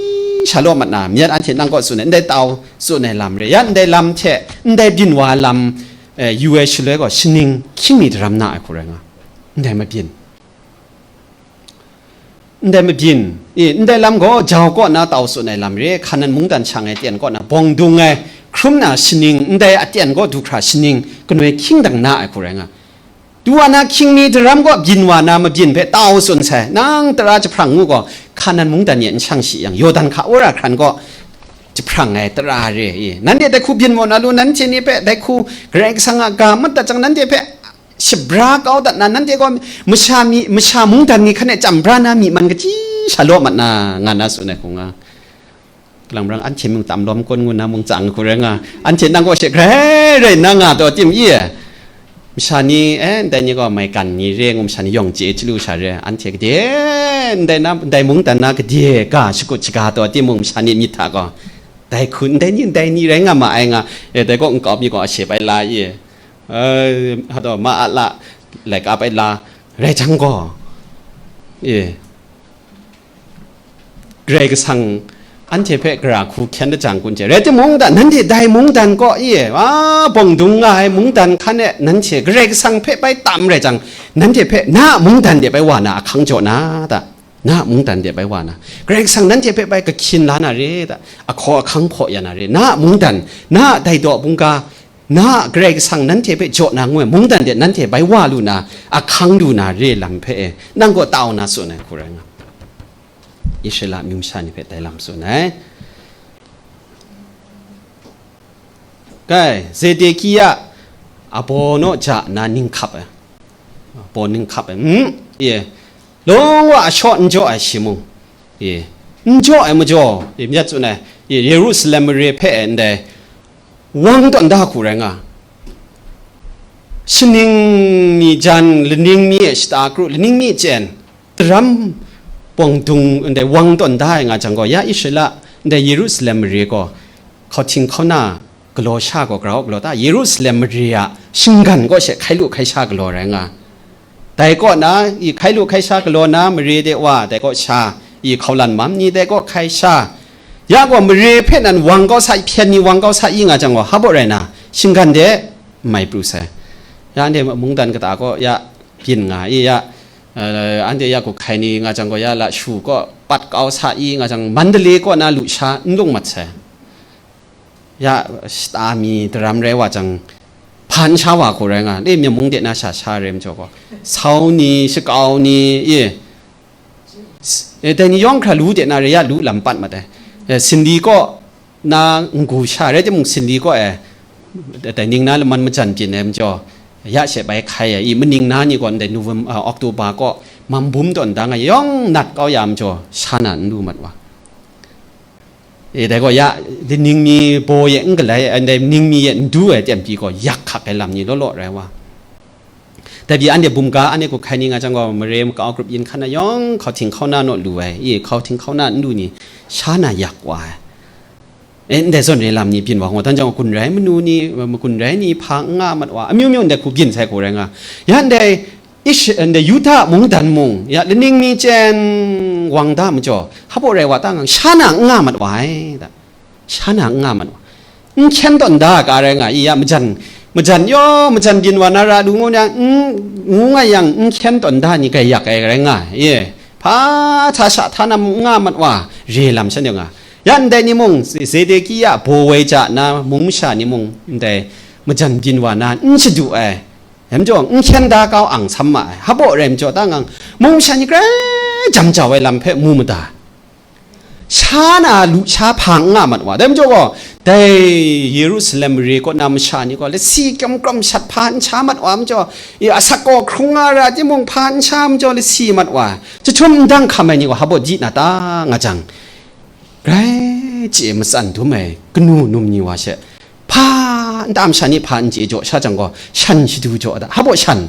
sha law mat na, myit anhte nang kaw tsun ai, ndai tau tsun ai lam re, ya ndai lam hte ndai byin wa lam, eh, yu ai shaloi gaw, shaning hkying mi daram na ai hku rai nga, ndai mabyin, ndai mabyin, e, ndai lam gaw jau kaw na tau tsun ai lam re, Hkanan mungdan shang ai aten kaw na bawng dung ai, hkrum na shaning, ndai aten kaw du hkra shaning kanoi hkying dang na ai hku rai nga. Du wa na hkying mi daram kaw byin wa na mabyin hpe tau tsun sai, nang tara jahprang ngu gaw, Hkanan mungdan e n shang shi yang, Yawdan hka wora hkran kaw jahprang ai tara re, e, nanhte dai hku byin maw na lu, nanhte ni hpe dai hku Karai Kasang a ga mat dat jang, nanhte hpe shabra kau dat na, nanhte gaw masha mi, masha mungdan ni hkan e cham bra na myi man kaji sha law mat na, nga na tsun ai hku nga. Kalang brang anhte mung tam lawm kun ngu na mung tsang hku rai nga, anhte nang kaw she grai rai nna nga taw tim i? Masha ni, eh, ndai ni gaw maigan ni re ngu, masha ni yawng chye chyalu sha re, anhte gade, ndai na, ndai mungdan na gade ga shakut shaga taw timung, masha ni myit hta gaw, dai hku, ndai ni, ndai ni rai nga ma ai nga, eh, dai gaw nkau mi gaw ashe bai la i? Eh, hataw ma a la, laika bai la, rai jang gaw, eh, Karai Kasang anhte hpe gara hku hkyen lajang kun hte, rai timung, da, nanhte dai mungdan kaw e, a, bawng dung nga ai mungdan hkan e nanhte Karai Kasang hpe bai tam rai jang, nanhte hpe na a mungdan de bai wa na ahkang jaw na, da, na a mungdan de bai wa na, Karai Kasang nanhte hpe bai kahkyin la na re, da, ahkaw ahkang hkaw ya na re, na a mungdan, na a dai daw bungga, na a Karai Kasang nanhte hpe jaw na ngu ai mungdan de nanhte bai wa lu na, ahkang lu na re lam hpe e, nang gaw tau na tsun ai hku rai nga. Israela amyu masha ni hpe dai lam tsun ai. Kai, Zedekia abaw naw ja nna ning hkap ai. Abaw ning hkap ai. Mm, ye. Long wa ashaw n jaw ai shi mung. Ye. N jaw ai majaw, ye, myit tsun ai. Ye, Yerusalem mare hpe ndai wang tawn da hku rai nga. Shaning mi jan, laning mi e shata kru, laning mi chyen, daram bawng dung ndai wang tawn da ai nga jang gaw, ya Israela ndai Yerusalem mare gaw hkauhting hkauna galaw sha gaw grau galaw ta, Yerusalem mare a shinggan kaw she hkai lu hkai sha galaw rai nga. Dai kaw na, i hkai lu hkai sha galaw na mare de wa, dai kaw sha, i hkaulan mam ni dai kaw hkai sha. Ya gaw mare hpe nan wang kau sa, hpyen ni wang kau sa i nga jang gaw, hpa baw rai na, shinggan de n mai pru sai. Ya anhte mungdan kata kaw ya byin nga i, ya, eh, anhte ya gup hkai ni nga jang gaw, ya la shu kaw pat kau sa i nga jang, Mandalay kaw na lu sha n lung mat sai. Ya shata mi daram rai wa jang, hpa n sha wa hku rai nga, le myen mung de na sha sha rai majaw gaw, sau ni, shakau ni, i, s-, e, dai ni yawng hkra lu de na re ya lu lam pat mat ai. E, Sinli kaw na n-gu sha rai timung, Sinli kaw e, dai ning na laman majan byin ai majaw, ya she bai hkai ai, i, maning na ni gaw ndai November, a, October kaw mam bum tawn da nga yawng nat kau ya majaw, sha na n lu mat wa. E, dai gaw ya, di ning mi baw ye n galai, ndai ning mi ye n du ai, teng pyi gaw, yak hkak ai lam ni law law rai wa. Dai pyi anhte bumga, anhte gup hkai ni nga jang gaw, mare makau grup yin hkan na yawng, hkauhting hkauna naw lu ai, i, hkauhting hkauna n lu ni, sha na yak wa ai. E, ndai zawn re lam ni byin wa, ngaw dan jang, gun rai manu ni, makun rai ni, hpa n nga mat wa, amyu myu ndai hku byin sai hku rai nga. Ya ndai, Ish-, ndai Yuda mungdan mung, ya laning mi chyen wang da majaw, hpa baw rai wa ta ngang, sha na n nga mat wa ai, da. Sha na n nga mat wa. N hkyen tawn da ka rai nga i, ya majan, majan yaw, majan byin wa na ra lu ngu yang, n, ngu nga yang, n hkyen tawn da ni grai yak ai rai nga, ye. Hpa hta sha hta na n nga mat wa, re lam shan yawng a. Ya ndai ni mung, Zedekiya baw woi ja na mung masha ni mung, ndai majan byin wa na n shadu ai. Dai majaw, n hkyen da kau ang sam ma ai. Hpa baw rai majaw, ta ngang, mung masha ni grai jam jau ai lam hpe mu mada. Sha na lu sha hpa n nga mat wa. Dai majaw gaw, dai Yerusalem mare kaw na masha ni gaw, lasi kyawm krawm shat hpa n sha mat wa majaw, i, asak gaw hkrung nga ra timung hpa n sha majaw, lasi mat wa. Jahtum ndang hkam ai ni gaw, hpa baw di na ta nga jang, grai chye matsan dum ai kanu num ni wa she, hpa nta masha ni hpa n chye jaw sha jang gaw, shan shadu jaw da. Hpa baw shan,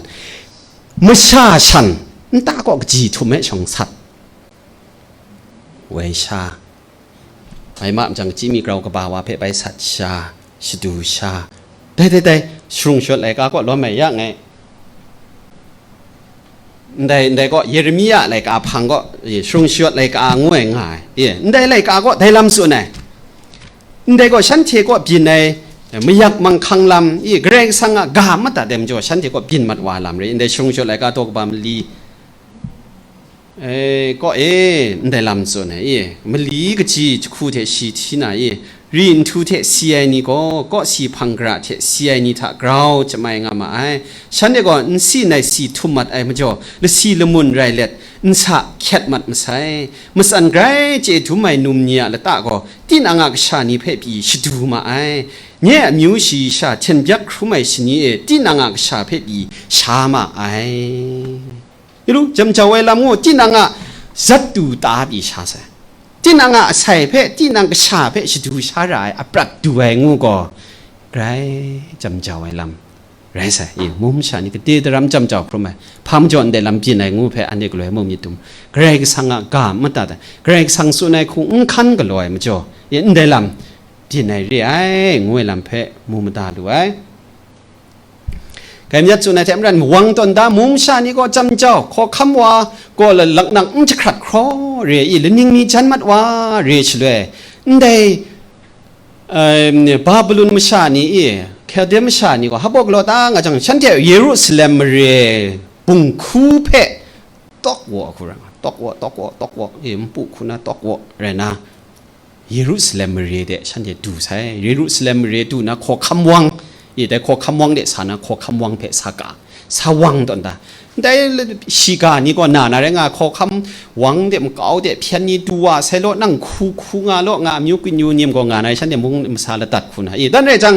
masha shan, nta kaw kaji htum e shawng sat. Woi sha. Bai ma jang, chyi mi grau kaba wa hpe bai sat sha, shadu sha. Dai, dai, dai, sharung shawt laika kaw lawm ai ya ngai. Ndai, ndai gaw, Yeremia laika hpang gaw, e, sharung shawt laika ngu ai nga ai. E, ndai laika gaw, dai lam tsun ai. Ndai gaw, shanhte kaw byin ai, e, mayak manghkang lam, e, Karai Kasang a ga mada dai majaw, shanhte kaw byin mat wa lam rai. Ndai sharung shawt laika daw kaba mali, e, kaw e, ndai lam tsun ai. E, mali kaji jahku hte shi hti na, e, Ri nhtu hte si ai ni gaw, kawsi hpang gara hte si ai ni hta grau jamai nga ma ai. Shanhte gaw nsi nai si htum mat ai majaw, lasi lamun rai let, nsa hkyet mat masai. Matsan grai chye dum ai num ni a lata gaw, tinang a kasha ni hpe pyi shadu ma ai. Nye a amyu shayi sha hten byak hkrum ai shani e, tinang a kasha hpe pyi sha ma ai. Yu lu, jam jau ai lam ngu, tinang a zat du ta pyi sha sai. Tinang a asai hpe, tinang kasha hpe shadu sha ra ai aprat du ai ngu gaw, grai jam jau ai lam rai sai. I, mum sha ni gade daram jam jau hkrum ai, hpa majaw ndai lam byin ai ngu hpe, anhte galoi mu myit dum. Karai Kasang a ga n madat ai, Karai Kasang tsun ai hku n hkan galaw ai majaw, i, ndai lam byin ai re ai, ngu ai lam hpe mu mada lu ai. Grai myit tsun ai hte maren, mawang tawn da mung masha ni gaw jam jau, hkawhkam wa gaw laknak n jahkrat hkraw re i, laning mi jan mat wa re shaloi, ndai, em, Babulon masha ni i, Hkalde masha ni gaw hpa baw galaw ta nga jang, shanhte Yerusalem mare bunghku hpe tawk waw hku rai nga, tawk waw, tawk waw, tawk waw, e, npu hku na tawk waw rai na, Yerusalem mare de shanhte du sai. Yerusalem mare du na hkawhkam wang, i, dai hkawhkam wang de sa na hkawhkam wang hpe sa ka, sa wang tawn da. Ndai shiga ni gaw na na rai nga, hkawhkam wang de makau de hpyen ni du wa sai law, nang hku hku nga law, nga amyu kanu nim gaw nga na, shanhte mung masa ladat hku na. I, dan rai jang,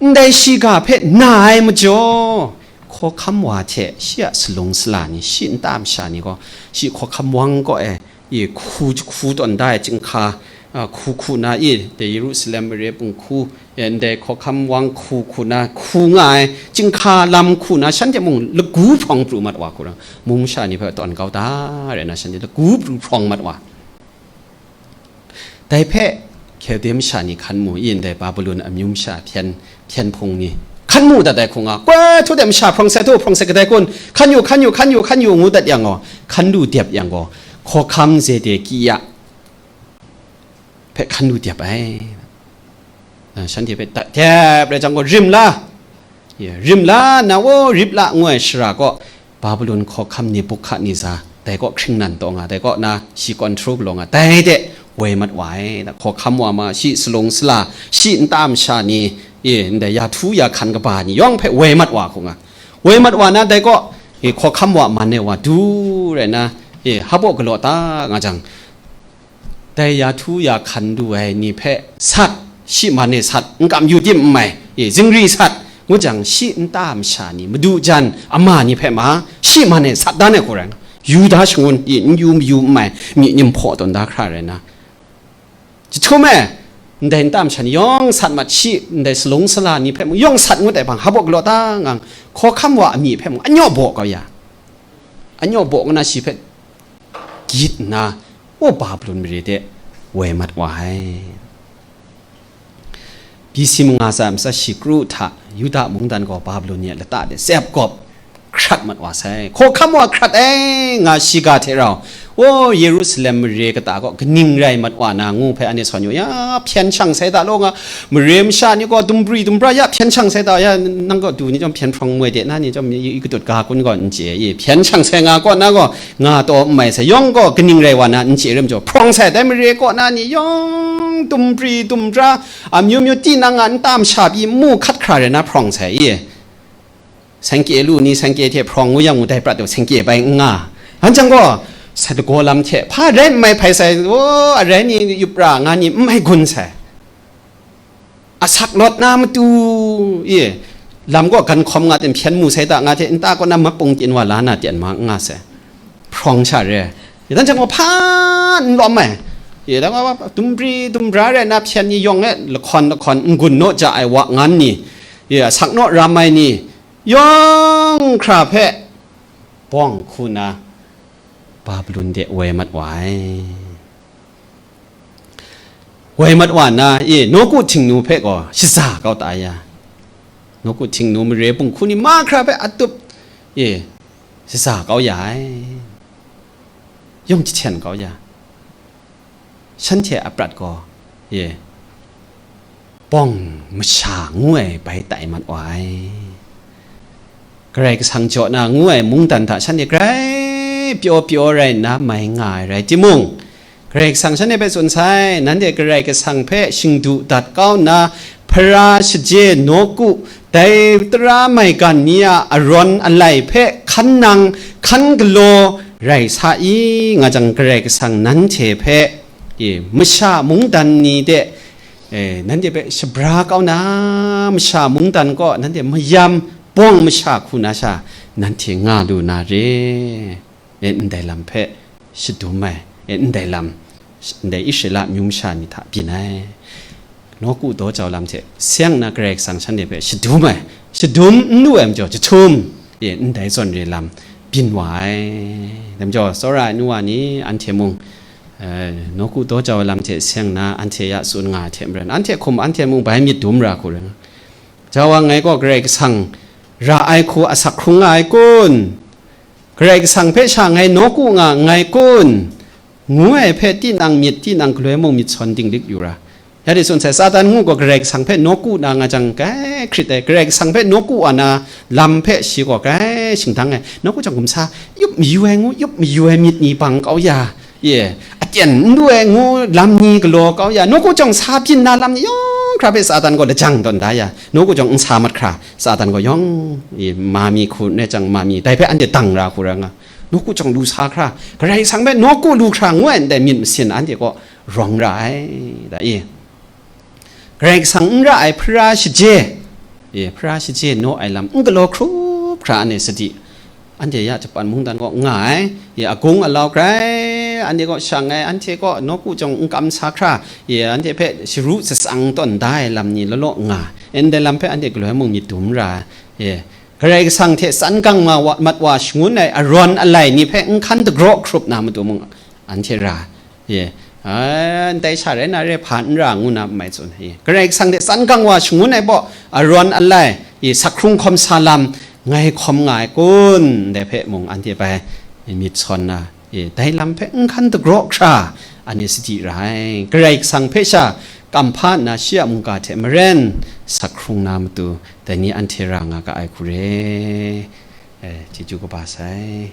ndai shiga hpe na ai majaw, hkawhkam wa hte shi a salung sala ni, shi nta masha ni gaw, shi hkawhkam wang kaw e, i, hku, hku tawn da ai chyinghka, a, hku hku na, i, de Yerusalem mare punghku, e, ndai hkawhkam wang hku hku na, hku nga ai chyinghka lam hku na, shanhte mung lagu hprawng pru mat wa hku ra, mung masha ni hpe tawn kau da rai na, shanhte lagu pru hprawng mat wa. Dai hpe Hkelde masha ni hkan mu, i, ndai Babilon amyu masha hpyen, hpyen hpung ni hkan mu dat ai hku nga, koi htu de masha hprawng sai htu, hprawng sai kadai kun, hkan yu, hkan yu, hkan yu, hkan yu, ngu dat yang gaw, hkan lu dep yang gaw, hkawhkam Zedekia hpe hkan lu dep ai. Ah, shanhte hpe dat dep rai jang gaw, rim la, ya, rim la, na wo, rip la, ngu ai shara kaw, Babilon hkawhkam Nebuhkadneza, dai kaw hkringnan taw nga, dai kaw na shi control galaw nga, dai de woi mat wa ai. Da hkawhkam wa ma, shi salung sala, shi nta masha ni, e, ndai ya htu ya hkan kaba ni yawng hpe woi mat wa hku nga. Woi mat wa na, dai kaw, e, hkawhkam wa man e wa du rai na, e, hpaw galaw ta nga jang, dai ya htu ya hkan du ai ni hpe sat, shi man e sat, n kam yu tim n mai, e, zingri sat, ngu jang, shi nta masha ni, madu jan ama ni hpe ma, shi man e sat dan ai hku rai nga, Yuda shangun, e, n yu mayu n mai, myi nim hpaw tawn da hkra rai na, jahtum e, ndai nta masha ni yawng sat mat, shi ndai salung sala ni hpe mung yawng sat ngut ai hpang, hpaw galaw ta nga, hkawhkam wa a myi hpe mung anyawk baw kau ya, anyawk baw nna shi hpe gyit nna, o, Babilon mare de woi mat wa ai. B C manga tsa matsa shi kru hta Yuda mungdan gaw Babilon ni a lata de tsep gawp hkrat mat wa sai. Hkawhkam wa hkrat ai nga shiga hte rau, o, Yerusalem mare kata gaw kaning rai mat wa na ngu hpe anhte sawn yu, ya, hpyen shang sai da law nga, mare masha ni gaw dumbri dumbra ya hpyen shang sai da, ya, nang gaw du ni chyawm hpyen hprawng moi de na ni chyawm i, i katut ga kun gaw n chye, i hpyen shang sai nga kaw na gaw, nga taw n mai sai, yawng gaw kaning rai wa na n chye rim jaw, hprawng sai, dai mare kaw na ni yawng dumbri dumra, amyu myu tinang a nta masha pyi mu hkat hkra rai na hprawng sai, i, sengke lu ni sengke hte hprawng ngu yang ngu dai prat u, sengke bai n nga. An jang gaw, sa dagaw lam hte hpa rai n mai hpai sai, o, arai ni yup ra nga ni n mai gun sai. Asak lawt na matu, e, lam gaw gan hkawm nga ten hpyen mu sai ta nga hte, nta kaw na mapung tin wa la na ten ma nga sai. Hprawng sha re. Yadan jang gaw hpa n lawm ai. E, dan gaw dumbri dumbra rai na hpyen ni yawng e lahkawn lahkawn n-gun naw ja ai wa ngan ni, e, asak naw ram ai ni, yawng hkra hpe bawng hku na Babilon de woi mat wa ai. Woi mat wa na, e, nawku Htingnu hpe gaw shaza kau ta ya. Nawku Htingnu mare punghku ni mahkra hpe atup, e, shaza kau ya ai. Yawng jahten kau ya. Shanhte a prat gaw, e, bawng masha ngu ai bai tai mat wa ai. Karai Kasang jaw na ngu ai mungdan hta shanhte grai pyaw pyaw rai nna mai nga ai rai timung, Karai Kasang shanhte hpe tsun sai, nanhte Karai Kasang hpe shingdu dat kau nna, hpara shaje nawku, dai tara maigan ni a arawn alai hpe hkan nang, hkan galaw rai sa i, nga jang, Karai Kasang nanhte hpe, e, masha mungdan ni de, e, nanhte hpe shabra kau na, masha mungdan kaw nanhte mayam bawng masha hku na sha, nanhte nga lu na re. E, ndai lam hpe shadum ai, e, ndai lam, ndai Israela amyu masha ni hta byin ai. Nawku daw jau lam hte seng na Karai Kasang shanhte hpe shadum ai, shadum n lu ai majaw, jahtum, e, ndai zawn re lam byin wa ai. Dai majaw, tsawra ai nu wa ni, anhte mung, e, nawku daw jau ai lam hte seng na, anhte ya tsun nga ai hte maren, anhte hkum anhte mung bai myit dum ra hku rai nga. Jau wa, ngai gaw Karai Kasang ra ai hku asak hkrung nga ai kun? Karai Kasang hpe sha ngai nawku nga nngai kun? Ngu ai hpe tinang myit, tinang galoi mung myit sawn dinglik yu ra. Ya de tsun sai, Satan ngu gaw Karai Kasang hpe nawku na nga jang, grai hkrit ai, Karai Kasang hpe nawku wa na lam hpe shi gaw grai shingdang ai. Nawku jang gumsa, yup mayu ai ngu, yup mayu ai myit ni bang kau ya, ye, aten n lu ai ngu lam ni galaw kau ya, nawku jang sa byin na lam ni yawng hkra hpe Satan gaw lajang tawn da ya, nawku jang n sa mat hkra, Satan gaw yawng, i, ma mi hku n rai jang, ma mi dai hpe anhte dang ra hku ra nga. Nawku jang lu sa hkra, Karai Kasang hpe nawku lu hkra ngu ai ndai myit masin anhte kaw rawng ra ai, da i. Karai Kasang n ra ai hpara shaje, e, hpara shaje naw ai lam n galaw hkrup hkra anhte sadi, anhte ya Japan mungdan kaw nga ai, e, agung alau grai anhte kaw shang ai, anhte kaw nawku jawng n kam sa hkra, ye, anhte hpe sharu shatsang tawn da ai lam ni law law nga, ndai lam hpe anhte galoi mung myit dum ra, ye, Karai Kasang hte tsan gang wa, wa, mat wa shangun ai arawn alai ni hpe n hkan dagraw hkrup na matu mung anhte ra, ye, a, ndai sha rai na re hpa n ra ngu na n mai tsun, ye, Karai Kasang hte tsan gang wa shangun ai baw arawn alai, ye, sakhkrung hkawm sa lam ngai hkawm nga ai kun, ndai hpe mung anhte bai myit sawn na, e, dai lam hpe n hkan dagraw hkra, anhte sadi ra ai. Karai Kasang hpe sha kamhpa nna shi a mungga hte maren sak hkrung na matu, dai ni anhte ra nga ga ai hku re. E, chyeju kaba sai.